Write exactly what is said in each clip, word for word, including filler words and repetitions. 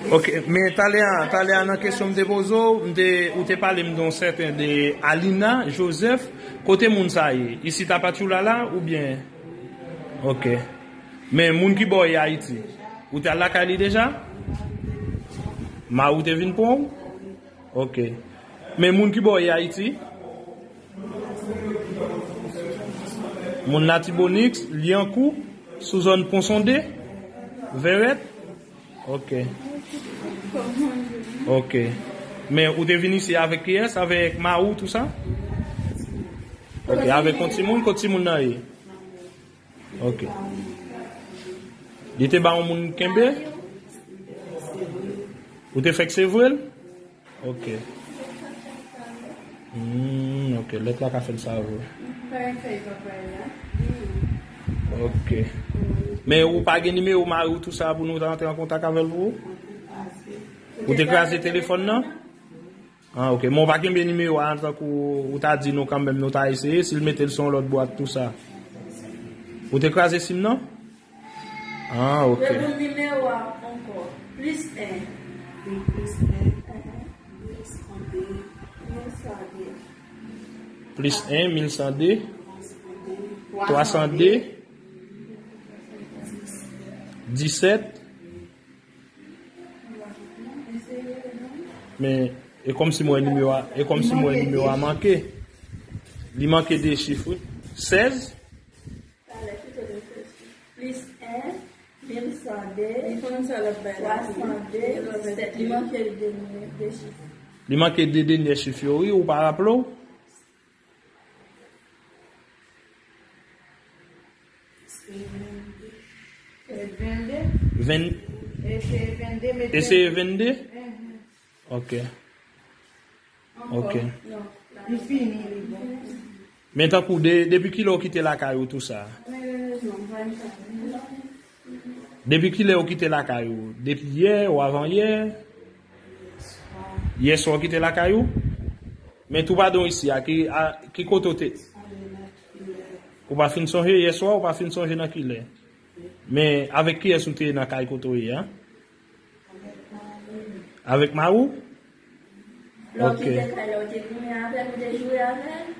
Ok, men talè a, talè a nan kesyon m te poze w, m te, ou te pale m de yon sèten de Alina Joseph. Kote moun sa ye? Isi Tapachula la oubyen? Ok. Men moun ki ba w ye Ayiti, ou te al lakay li deja? Mari w te vin pran w? Ok. Men moun ki ba w ye Ayiti? Moun Latibonit, Lyankou, sou zòn Pon Sonde, Vèrèt? Ok. Ok. Men ou te vin isi avèk kiyès? Avèk mari w, tou sa? Ok, avèk yon timoun, kot timoun nan ye? Ok. Li te ba yon moun kenbe? Ou te fèk sevre l? Ok. Hmm, ok, lèt la ka fè l sa vre. Ok. Men ou pa gen nimewo mari w, tou sa, pou nou ta antre an kontak avè l pou ou? Ou te kraze telefòn nan? Ah, ok. Men w pa kenbe nimewo a, tankou ou ta di nou kanmenm, nou ta eseye. Si l mete l sou yon lòt bwat, tou sa. Ou te kraze sim nan? Ah, ok. Redoub nimewo a ankò. Plis en. Wi, plis en. Mil san de. Mil san de. Plis en, mil san de. Twa san de. Twa san de. Disèt. Men, e kòmsi m wè nimewo a, e kòmsi m wè nimewo a manke. Li manke de chif, wi. Sèz. Plis en, mil san de, li konn sa l ap bay la, twa san de, disèt. Li manke de, de chif. Li manke de dènyè chif yo, wi, ou pa raple w? Se vennde. Se vennde? Ven- E se vennde, mete. E se vennde? Mhm. Ok. Ok. Non. Li fini, li bon. Men tankou, de, depi kilè w kite lakay ou, tou sa? Depi kilè ou kite lakay ou? Depi yè ou avan yè? Yè swa ou kite lakay ou? Men tou padon isi a, ki, a, ki kote ou te? Ou pa fin sonje yè swa, ou pa fin sonje nan kilè? Men avèk kiyès ou te ye nan kay kote ou ye a? Avèk mari w? Lè w kite kay la, ou te goumen avè l, ou te joure avè l?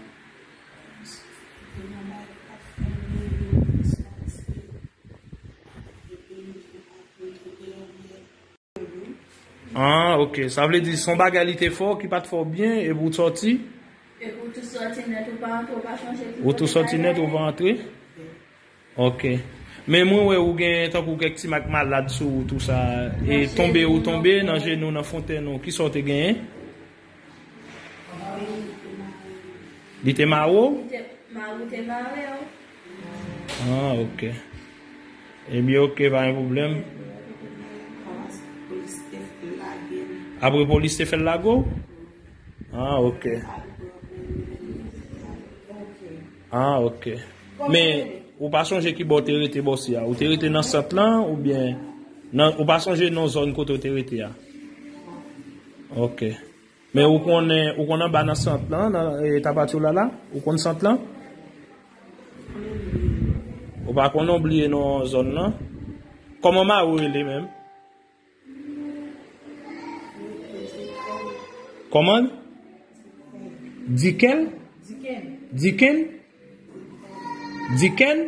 Ah, ok. Sa vle di, se yon bagay li te fè w ki pa t fè w byen, epi w sòti? Epi w tou sòti nèt, ou pa antre, ou pa chonje ki kote kay la ye. Ou tou sòti nèt, ou pa antre? Ok. Men mwen wè ou gen tankou kèk ti mak malad sou ou, tou sa. E tonbe, ou tonbe nan jenou, nan fontenn ou. Kisa w te genyen? Li te mare w? Li te, mari w te mare w. Ah, ok. Ebyen, ok, pa gen pwoblèm. Apre polis te fè l lage w? Ah, ok. Ah, ok. Men, ou pa sonje ki bò w te rete bò si a? Ou te rete nan sant lan, oubyen nan, ou pa sonje nan zòn kote w te rete a? Ok. Men ou konnen, ou konn anba nan sant lan, nan, e, Tapachula la? Ou konn sant lan? Ou pa konnen, ou bliye non zòn lan? Kòman mari w rele menm? Kòman? Dikèl? Diken. Diken? Diken?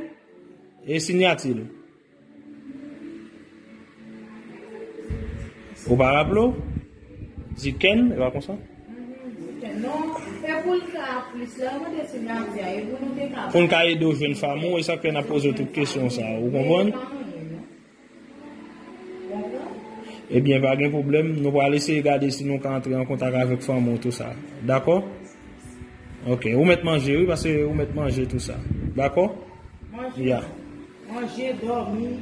E sinyati l? Ou pa raple w? Diken, e pa konsa? Non, e pou l ka plis la, mande sinyati a, e pou nou te ka. Pou n ka ede w jwenn fanmi w, e sa k fè n ap poze w tout kesyon sa, ou konprann? Ebyen, pa gen pwoblèm. Nou pral eseye gade si nou ka antre an kontak avèk fanmi w, tou sa. Dakò? Ok. Ou mèt manje, wi, paske ou mèt manje, tou sa. Dakò? Manje. Ya. Manje, dòmi.